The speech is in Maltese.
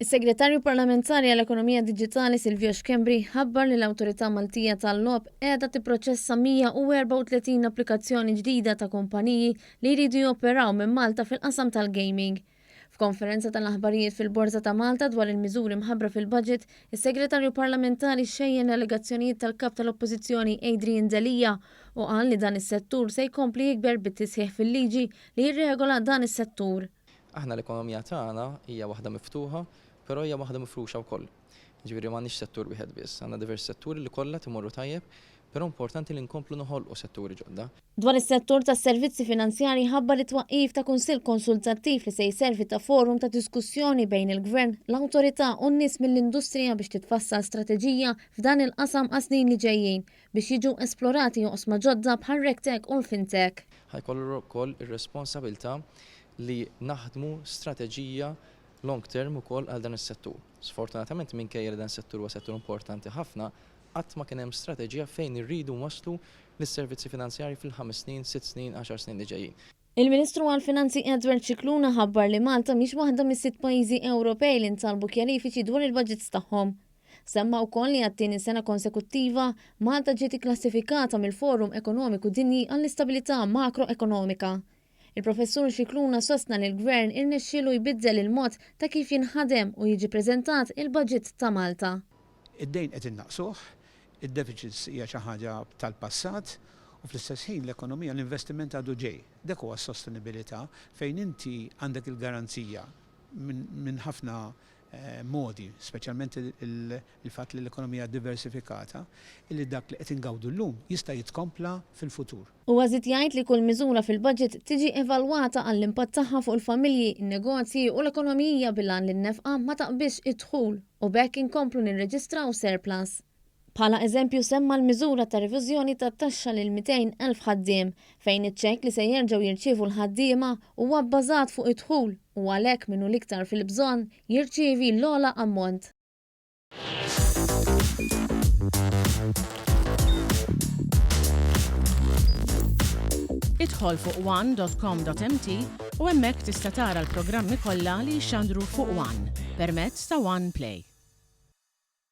Is-Segretarju Parlamentari għall-Ekonomija Diġitali Silvio Schembri ħabbar li l-Awtorità Maltija tal-Logħob qiegħda tipproċessa 134 applikazzjoni ġdida ta' kumpaniji li jridu joperaw minn Malta fil-qasam tal-gaming. F'konferenza tal-aħbarijiet fil-Borża ta' Malta dwar il-miżuri mħabbra fil-Budget, is-Segretarju Parlamentari xejjen l-allegazzjonijiet tal-Kap tal-Oppożizzjoni Adrian Delia u qal li dan is-settur se jkompli jikber bit-tisħiħ fil-liġi li jirregola dan is-settur. Aħna l-ekonomija tagħna hija waħda miftuħa, però hija waħda mifruxa wkoll. Jiġifieri m'għandniex settur wieħed biss, għandna diversi setturi li kollha qed imorru tajjeb, però importanti li nkomplu noħolqu setturi ġodda. Dwar is-settur tas-servizzi finanzjarji ħabbar it-twaqqif ta' Kunsill Konsultattiv li se jservi ta' forum ta' diskussjoni bejn il-Gvern, l-Awtorità u n-nies mill-industrija biex titfassal strateġija f'dan il-qasam għas-snin li ġejjin biex jiġu esplorati oqsma ġodda bħar-RegTech u l-FinTech. Ħa jkollu wkoll ir-responsabilità li naħdmu strateġija long term ukoll għal dan is-settur. Sfortunatament minkejja li dan is-settur huwa settur importanti ħafna, qatt ma kien hemm strateġija fejn irridu nwasslu lis-servizzi finanzjarji fil-ħames snin, sitt snin, għaxar snin li ġejjin. Il-Ministru għall-Finanzi Edward Scicluna ħabbar li Malta mhix waħda mis-sitt pajjiżi Ewropej li ntalbu kjarifiċi dwar il-baġits tagħhom. Semma wkoll li għat-tieni sena konsekuttiva, Malta ġiet ikklassifikata mill-Forum Ekonomiku Dinji għall-Istabilità Makroekonomika. Il-Professur Scicluna sostna li l-Gvern irnexxielu jbiddel il-mod ta' kif jinħadem u jiġi preżentat il-baġit ta' Malta. Id-dejn qed innaqqsuh, id-deficits hija xi ħaġa tal-passat u fl-istess ħin l-ekonomija l-investiment għadu ġej. Dak huwa s-sostenibilità fejn inti għandek il-garanzija minn ħafna modi, speċjalment il-fatt li l-ekonomija diversifikata, illi dak li qed ingawdu llum jista' jitkompla fil-futur. Huwa żied jgħid li kull miżura fil-budget tiġi evalwata għall-impatt tagħha fuq il-familji, in-negozji u l-ekonomija bil-għan li n-nefqa ma taqbiżx id-dħul u b'hekk inkomplu nirreġistraw surplus. Bħala eżempju semma l-miżura ta' reviżjoni tat-taxxa lil 200,000 ħaddiem, fejn iċ-ċekk li se jerġgħu jirċievu l-ħaddiema huwa bbażat fuq id-dħul u għalhekk min hu l-iktar fil-bżonn jirċievi l-ogħla ammont. Idħol fuq one.com.mt u hemmhekk tista' tara l-programmi kollha li jixxandru fuq One permezz ta' One Play.